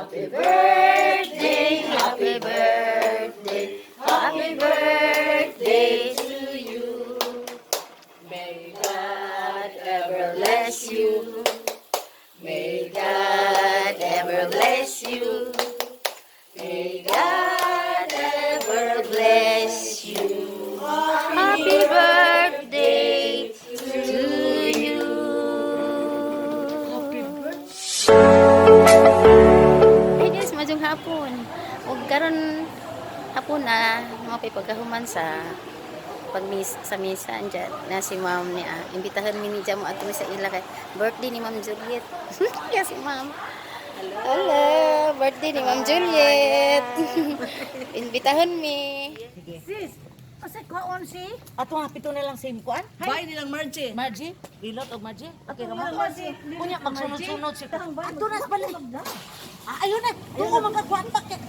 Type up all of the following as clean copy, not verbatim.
Happy birthday, happy birthday, happy birthday to you. May God ever bless you. May God ever bless you. May God ever bless you. Happy birthday to you. Happy birthday. Hey guys, maayong hapon. Ug karon hapon na mga pagkahuman sa pagmis sa misa, andyan na si Ma'am ni imbitahan mi ni mo adto mi sa ila kay birthday ni Ma'am Juliet. Ya si Ma'am. Hello. Hello, birthday ni Ma'am Juliet. Imbitahan mi. Sis, asa kuan si? Ato nga pito na lang same kuan. Bay nilang Margie. Margie, Lilot og Margie. Okay ra mo. Kunya magsunod-sunod si. Ato na sa balay. Ah, ayun na. Duko magkakuan pa kay.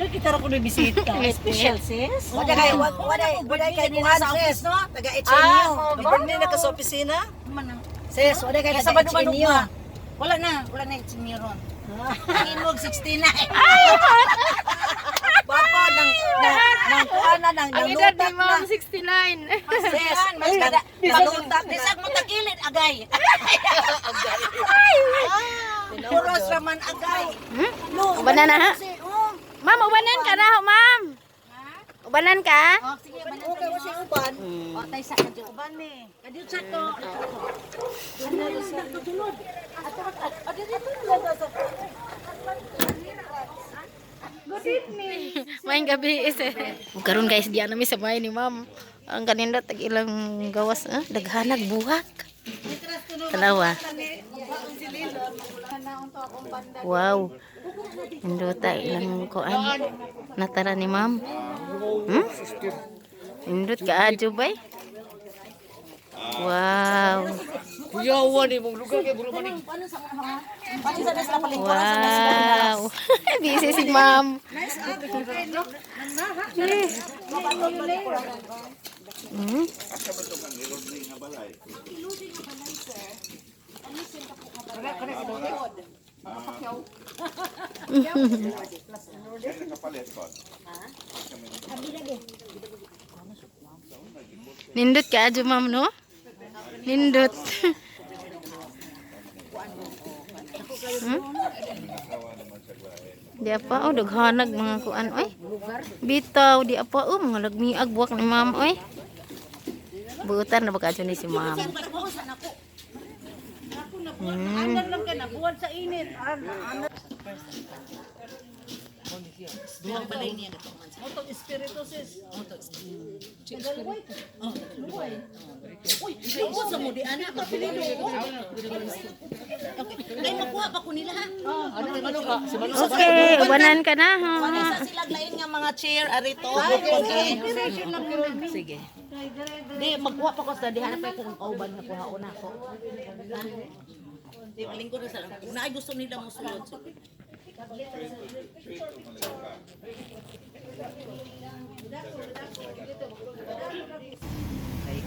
Kita ra ko ni bisita. Special, sis. Wala kay wala wala kay kuan, sis. No? Taga HNU. Birthday na ka sa opisina. Sis, wala kay Sa taga Sabado HNU. Wala na, wala na HNU ron. Inog 69. Bapa nang nang nang kuan na nang Ang edad ni nalutak na. Ma'am 69. Sis, nalutak na. Bisag mo tagilid agay. Puros raman agay. Hmm? No. Ubanan na ha? Si, oh. Ma'am, ubanan ka na ho, ma'am. Ubanan ka? Oh, sige, banan. Okay mo si uban. Oh, tay sa kadyo. Uban ni. Kadyo sa to. Maayong gabii is. Karon guys, di na mi sa bahay ni ma'am. Ang kanina tag ilang gawas, ah, daghanag buhak. Tanawa. Wow. Indota ilang kuan. Natara ni ma'am. Indot ka adyo bay. Wow. Kuyawan ni mong lugar kay buro manig. Wow. Busy si ma'am. Nindot ka adyo, ma'am, no? Nindot. Di apa oh, daghanag mga kuan oy. Bitaw di apa oh, mga lagmiag buwak ni ma'am oy. Buutan na ba kadyo ni si ma'am? Anan lang ka na buwan sa init. Duhang balay niya gato man. Motong espiritu, sis. Uy, luod sa mo di ana kapilido. Okay. Kay makuha pa ko nila ha. Okay, ubanan ka na ha. Sa sila lain nga mga chair arito. Okay. Sige. Di magkuha pa ko sa diha na pa kung kauban nga kuhaon ako. Ha? Di malingkod na sa una ay gusto nila mo sulod. Kay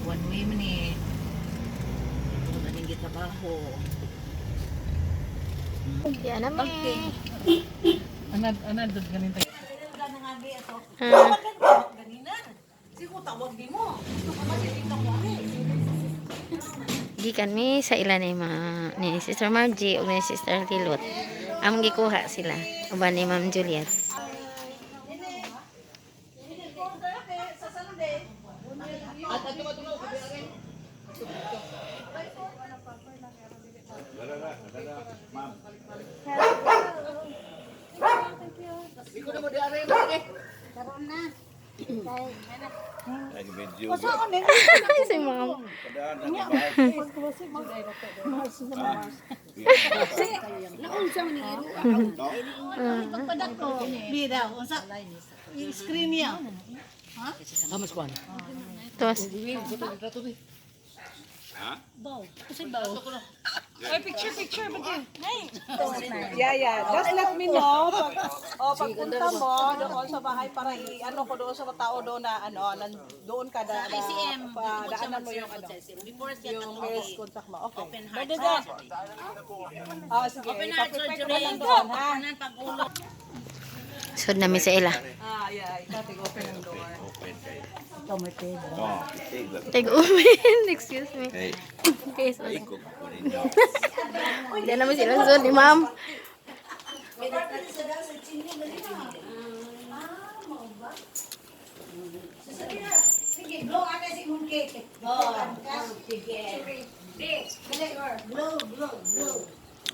one way man eh. Ito na ning gitrabaho. Di na mi. Anad anad ganin tayo. Ha. Sigo tawag di mo. Gusto ka man dito ko ani. Gikan mi sa ila ni ma ni Sister Margie ug ni Sister Lilot. Among gikuha sila uban ni Ma'am Juliet. Ay medyo. Si Ma'am. Naunsa man ni Pagpadako. Bida, unsa? I-screen niya. Kamas kuan. Tos. Ha? Baw. Kasi baw. Yeah. Just let me know. Pag, oh, pagpunta mo doon sa bahay para i-ano ko doon sa tao doon na ano, nan, doon ka da, sa ICM, pa, daanan mo yung ano, Before siya yung mayor's contact mo. Okay. Open heart Pwede. Ah, sige. Open heart Ipa-prepare surgery. ko na lang doon, ha? Kanan pag-ulo. Sud namin sa ila. Ah, yeah. Ikaw, open ang door. Open kayo. Oh, tigla. Take open. Excuse me. Hey, Okay, so ikog ko ninyo. Diyan naman sila sud ni ma'am. Sige, blow ana si imong cake. Sige. Blow, blow, blow.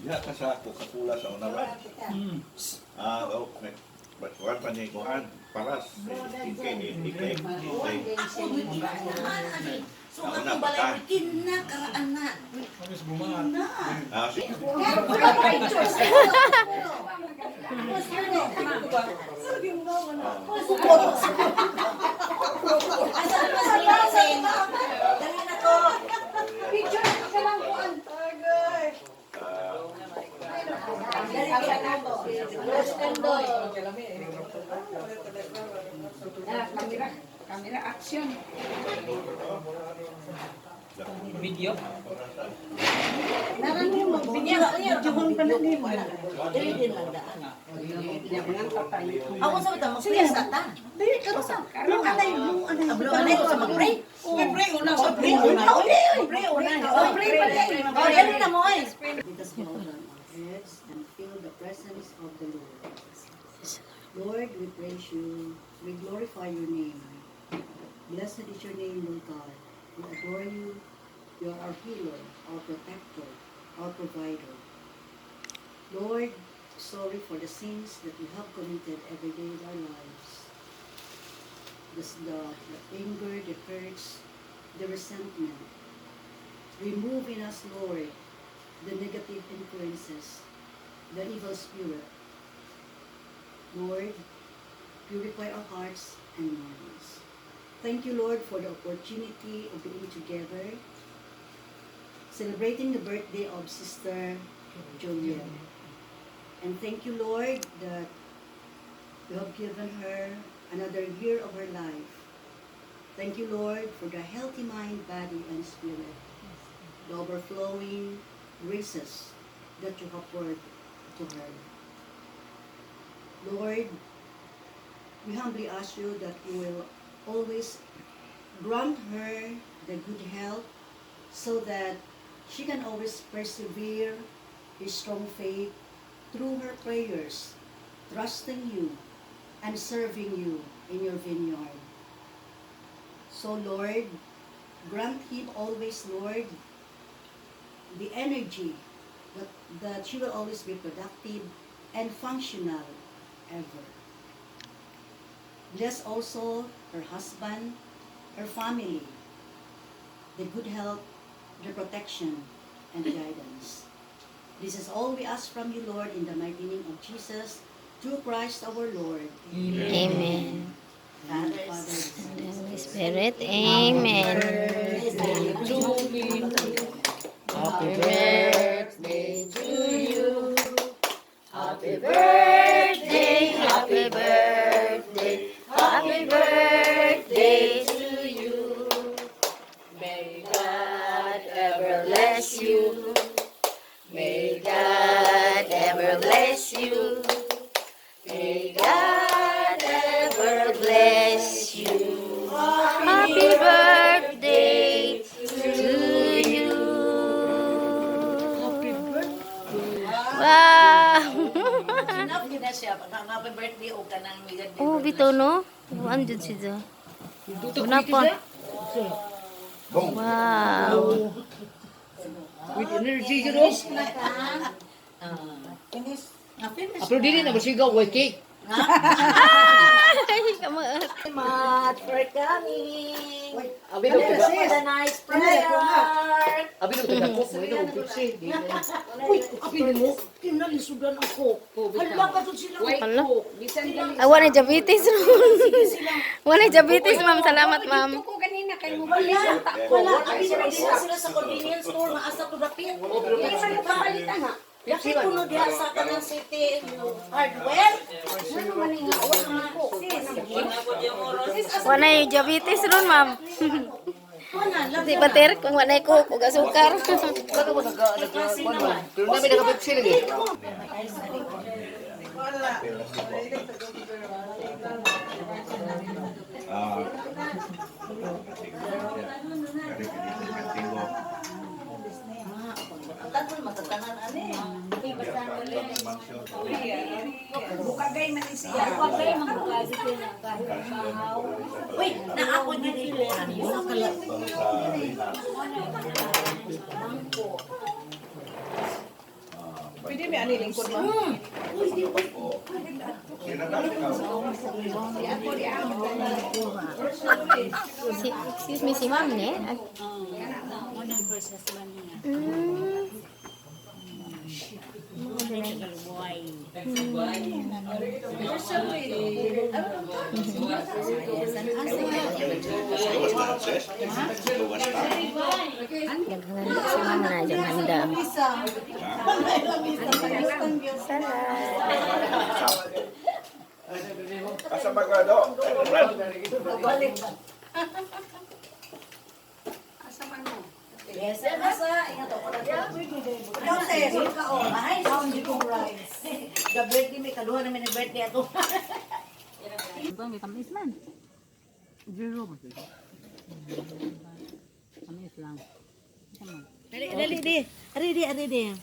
Diha ka sa Coca-Cola sa una ba? Ah, oh, may kuan pa ni kuan paras. Ike, ike, ike. So ang akong balay kinakaraan na. Ah, sige. Dali na to. Picture ka lang kuan. Dali ka na to. Rose Kandoy. Video. Dili din lang daan. Ako sa bata mag-pray sa ta. Dili ka sa. Blow anay, blow anay. Blow anay ko sa mag-pray. Pray una sa Pray una. Pray una. Oh, pray pa din. Oh, dali na mo ay. Let us bow down our heads and feel the presence of the Lord. Lord, we praise you. We glorify your name. Blessed is your name, Lord God. We adore you. You are our healer, our protector, our provider. Lord, sorry for the sins that we have committed every day of our lives. The anger, the hurts, the resentment. Remove in us, Lord, the negative influences, the evil spirit. Lord, purify our hearts and minds. Thank you, Lord, for the opportunity of being together, celebrating the birthday of Sister Julia. And thank you, Lord, that you have given her another year of her life. Thank you, Lord, for the healthy mind, body, and spirit, the overflowing graces that you have poured to her. Lord, we humbly ask you that you will always grant her the good health so that she can always persevere a strong faith through her prayers, trusting you and serving you in your vineyard. So, Lord, grant him always, Lord, the energy that she will always be productive and functional ever. Bless also her husband, her family, the good health, the protection, and guidance. This is all we ask from you, Lord, in the mighty name of Jesus, through Christ our Lord. Amen. And the Father, the Son, And the Holy Spirit. Amen. Happy birthday to you. Happy Birthday, happy birthday, happy birthday to you. May God Ever bless you. May God ever bless you. May God ever bless you. Happy birthday to you. Happy birthday. Wow! Enough gid na siya. Pag happy birthday o kanang migad. Oh, bitaw no? Buwan jud siya. Una pa. Wow. With energy, you know. Finish. Ah, finish. Pero dili na masigaw, way cake. Ay, kamaot. Much for coming. Abi daw For taga, the nice prayer. abi daw taga coke, mo daw Pepsi. Di na. Uy, abi mo. Kinalisudan ako. Hala ka dun sila. Hala. Ah, wala diabetes. Wala diabetes, ma'am. Salamat, ma'am. Ko ganina. Kay mo wala. Wala. Abi na dila sila sa convenience store nga asa to dapit. Dili man kapalit ana. Dapit kuno diha sa kanang city hardware. Ano man nga wala man ko. Wala yung diabetes ron, ma'am. Wala lang. Di ba, Ter? Kung wala yung coke, ug asukar. Kano mo nagka nagka kuan man. Pero namin naka Pepsi lagi. Ah. Kari kari katigo. Ang tanon matatanan ani. Bukagay man siya. Uy, naako gyud ilo. Wala kala. Pwede may ani lingkod mo. Si, excuse me, si ma'am, ne? Mm. Gawas na, sis. Gawas na. Naghahanda si ma'am na dyan handa. Salad. Asa magado? Yes, nasa ingat ako na. Ikaw, sis, ikaw. Ay, the birthday may kaduha namin ng birthday ato. Dali, dali, di. Ari, di, ari, di.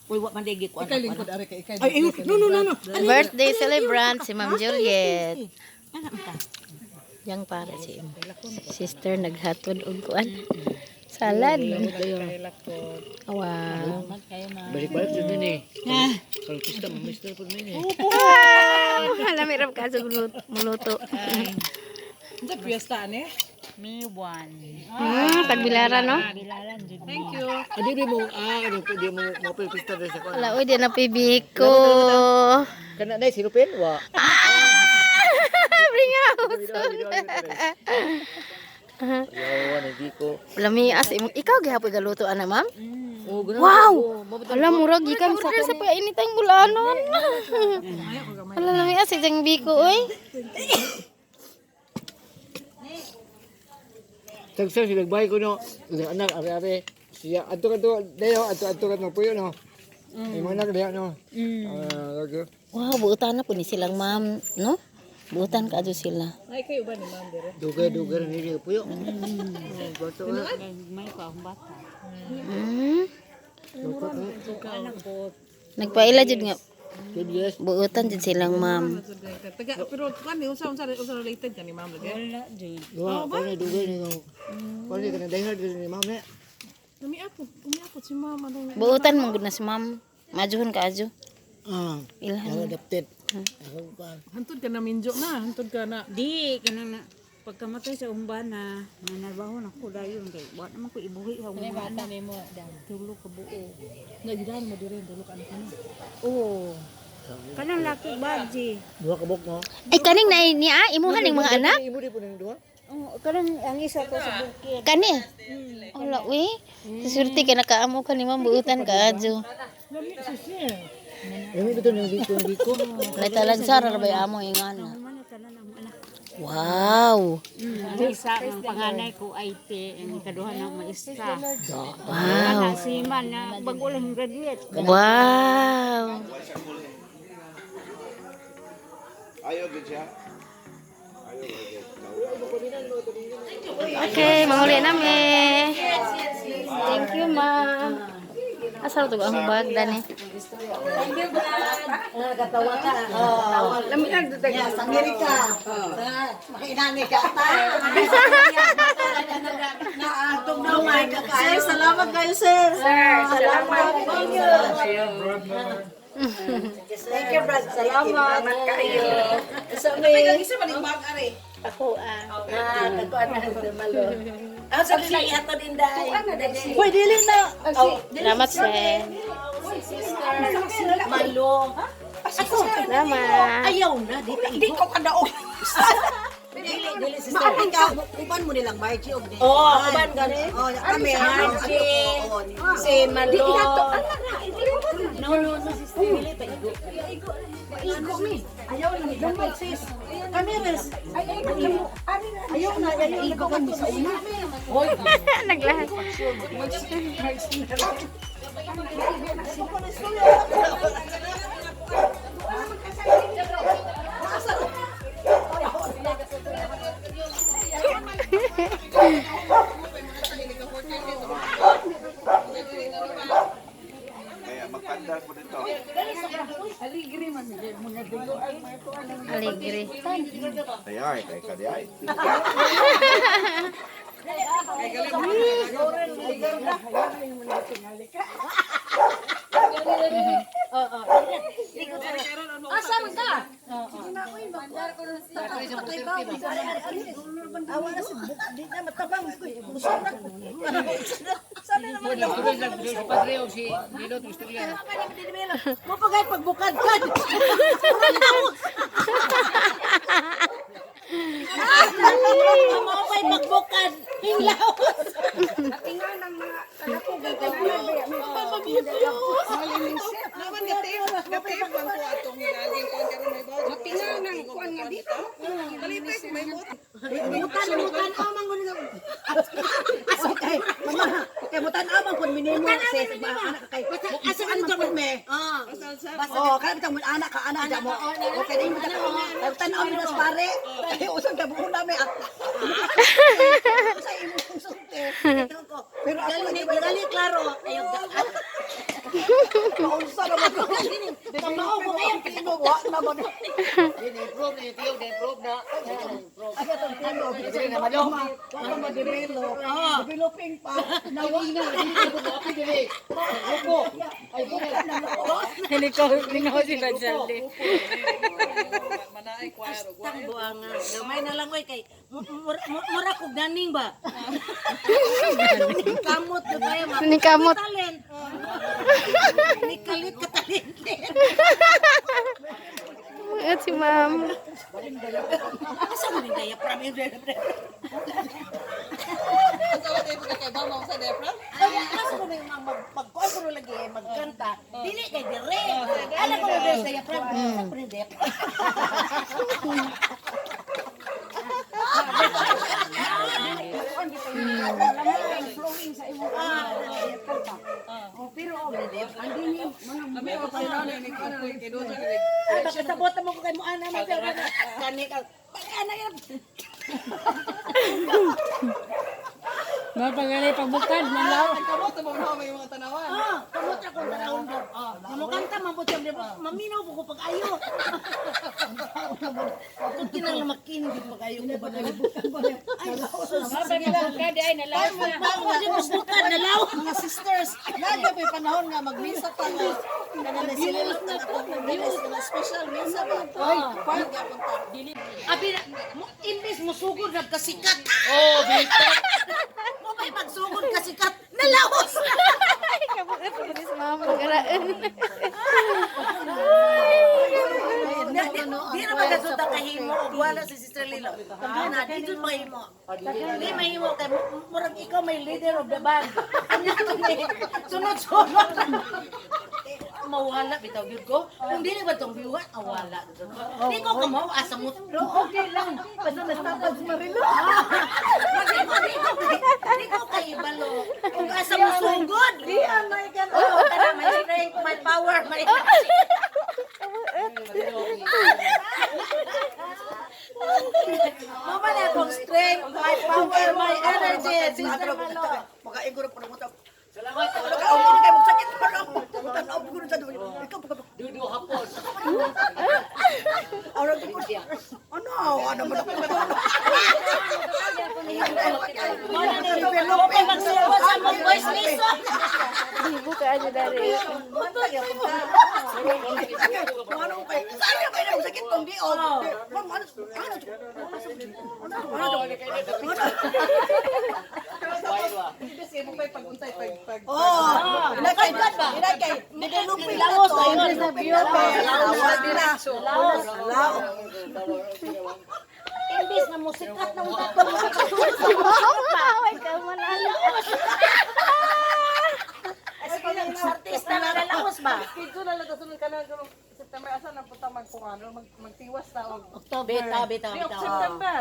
Uy, wa man di ko. Ikay lingkod ari kay ikay. Ay, ay, no, no, no, no. Birthday celebrant si Ma'am Juliet. Yang para si sister naghatod og kuan. Salad. Wow. Balik-balik jud ni. Kalau pista mister pud ni. Wow! Lami ra ka sa muluto. Unsa piyesta ani? Tagbilara no? Thank you. Adi di mo ah ano di mo mo pista sa kuan. Wala, uy, di na pibiko. Kana nay sinupin wa. Bring out. Yawa na di ko. Lami as imong ikaw gihapon galuto ana, ma'am? Oh, ganun. Wow! Ala murag gikan sa sa pa initang bulanon. Ala lami as isang biko oy. Tagsa sila nagbay ko no. Ang anak ari-ari siya adto kadto dayo adto adto kadto puyo no. Imo anak diha no. Ah, lagi. Wow, buutan na po ni silang ma'am, no? Buutan ka adyo sila. Ay kayo ba ni ma'am dire? Dugay dugay ni di puyo. Bato. Nagpaila jud nga Yes. buutan jud silang ma'am. Taga pero kan ni unsa unsa unsa related ka ni ma'am lagi? Duha ko ni dugay ni ko. Kuan ni kana dayhard ni ma'am ne. Umiapot, umiapot si ma'am ano. Buutan man gud na si ma'am. Majuhon ka adyo. Ah, Ilhan. adapted. Ako pa. Hantod ka na minjo na, hantod ka na. Di kanang na pagkamatay sa umbana, nanarbaho na ko dayon kay wa naman ko ibuhi sa mga anak. Tulo ka buo. Nagidan mo dire dulo ka anak mo. Oo. Kanang laki baji. Duha ka buk no. Ay kaning na ni ah imuha ning mga anak. Imo di po ning duha. Oh, kanang ang isa ko sa bukid. Kani. Ala uy. Swerte ka nakaamo ka ni ma'am buutan ka adyo. Imo bitaw ning biko biko. Nay talagsara ra bay amo ingana. Wow. Ang isa ang panganay ko IT, ang ikaduha na maestra. Wow. Kana si man na bago lang graduate. Wow. Ayaw gid siya. Ayaw gid. Okay, manguli nami. Thank you, ma'am. Asa to ang bag dani? Nakatawa ka. Yeah, sa Amerika. Makainani ka ata. Naatog na ka kayo. Sir, salamat kayo, sir. Sir, salamat. Thank you. Thank you, Brad. Salamat. Salamat kayo. Sa may... Isa man ning bag ari. Ako ah. Ah, nagkuan na sa malo. Ah, sa sila ihatod inday. Uy, dili na. Oh, Salamat, sir. Malo. Salamat. Ayaw na, di Di ko kadaog. Dili sister. Ikaw, uban mo nilang Margie og Oh, uban gani. Oh, kami. Margie, si Malo. No, no, no, sister. Dili pa igo. Igo mi. Ayaw na ni sis. Kami res. Ayaw na, ayaw na kami sa una. Naglahat. Kaya magpandar po dito. Alegre. Ay, kay kadiay. Asa man ka? Awa na si di na matabang. Busog na. Sabi naman na. Si Padre o si Nilo, istorya. Mo pagay pagbukad-kad. Mo pa'y pagbukad. Hinglaos. Naman gatip man ko atong laging kuan karon may bawat. Matinga nang kuan nga dito. Kalipay ko may bot. Mutan mutan amang ko nila. Okay, mama. Kay mutan amang kun minimo sis anak kay. Asa man man kun me. Ah. Oh, kaya bitang mun anak ka anak mo. Okay, di mo ta. Tan-aw mi nas pare. Kay usang ka buon na me. Sa imong sulti. Pero ako Dali, lagi dali, klaro. Ayaw da. Unsa naman ko. Kamao ko kayo. Tino wa naman. Improve na yung tiyo, improve na. Aga tong tino. Wa ka ma-develop. Developing pa. Nawa na. Lingaw si Bansalde. Manaay choir og Tang buanga. Gamay na lang oy kay mura kog daning ba. Kamot jud tayo ma. Ni kamot. Talent. Ni kalit ka talent. At si ma'am. Asa man yung diaphragm yung diaphragm? Asa ba tayo pagkakaiba mo sa diaphragm? Ay, asa ko na yung mga pagkuan ko na lagi eh, magkanta. Dili kay dire. Alam ko na sa diaphragm. Asa ko na yung diaphragm. Lami o pa na ni kuan na kay doon sa Ay, baka sabot mo ko kay mo ana man sir. Kani ka. Ana yan. Mapagali pagbukad nalaw. Kamot mo na may mga tanawan. Ah, kamot ako tanawon ko. Mamukanta man po siya, maminaw po ko pag ayo. Kung kinang lamakin, di pag ayo ko ba na Ay, sus. Mapagbukad ay nalaw na. Ako di pagbukad nalaw. Mga sisters, lagi pa yung panahon nga magmisa pa nga. Kanang sila na ako, nagmisa special misa ba? Ay, kuan gyapon ta. Abi na, imbes mo sugod na kasikat. Oh, dito. Mo may pagsugod kasikat, nalaos. Ay, kabuot ko si ma'am. Magaraan. Di na magasuta kahimo og wala si Sister Lilo. Na di jud mahimo. Di mahimo kay murag ikaw may leader of the band. Ano to ni? Sunod-sunod. Mawala bitaw gyud ko. Kung dili ba tong biwa, awala. Di ko kamaw asa mo. Okay lang. Basta nastapad si Marilo. Di ko kay ibalo. Kung asa mo sugod. Di my God. Oh, kana my strength, my power, my Mama na akong strength, my power, my energy. Sister Malo. Makainggo na po ng utak. Salamat. Ano ka? Ang kayo magsakit pa na. Tanaw ko sa dulo. Ikaw pa. Dudu hapon. Ano ko? Ano? Ano mo na ko? Okay, magsuwa sa mong voice lesson. Buka aja dari. Ano kay? Saan ka kayo sakit kung di oh. Ma'am, ano? Ano? Ano? Ibis kay mo pay paguntay pag pag Oh, inakay ba? Inakay. Developing na to. Developing na to. Laos. Laos. Imbis nga musikat na unta to makakasulod sa musika. Ay, kamalala. Artista na lalaos ba? Schedule na lang kasunod ka na karong September asa na punta magkuan magtiwas ta og October. Beta, beta, Di, beta. September.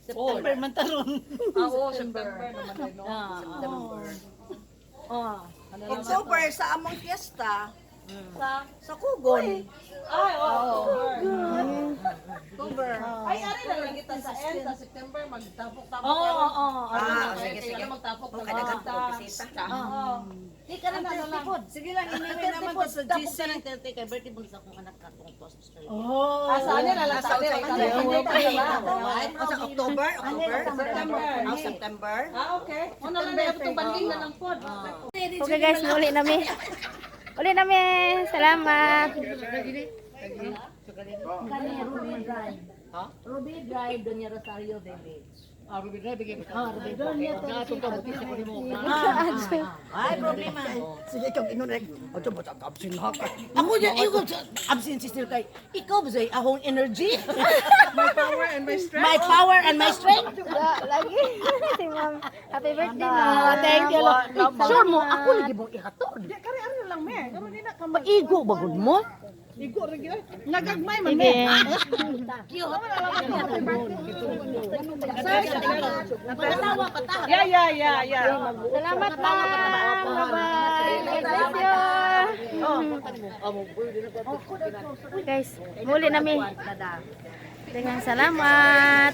September man taron. Ah, oo, September naman din, no? Oh. October sa among fiesta Sa sa Kugon. Ay, oo, October. Ay, ari na lang kita sa end sa September magtapok-tapok. Oo, oo, oo. Ah, sige, sige. Magtapok Oh, kadagan ko bisita. Oo. Di ka ng 30 pod. Sige lang, anyway naman to sa Tapos GC. ka ng 30 kay birthday mo sa akong anak ka kung tos. Oh. Ah, sa ano na lang sa ano Oh, sa October, October, September. Ah, September. Ah, okay. Una lang na itong banding na lang pod. Okay guys, uli nami. Uli nami. Salamat. Kani Ruby Drive. Ruby Drive, Doña Rosario Village. Ah, Ruby Drive, bigay mo. Ah, Ruby Drive. Ay, problema. Sige, ikaw inunay. Ato ba absent ha ka? Ako yan, ikaw, absent sister kay. Ikaw ba sa'yo, ahong energy? My power and my strength. My power and my strength? Lagi. Si Ma'am. Happy birthday, Ma'am. Thank you, Lord. Sure mo, ako lagi mong ihatod. Di, kari ari na lang me. Karon di na ka Maigo ba gud mo? Igo ra gyud. Nagagmay man Sige. me. Patawa, patawa. Yeah. Salamat, Ma'am. Bye-bye. God bless you. Guys, muli nami. Dengan salamat.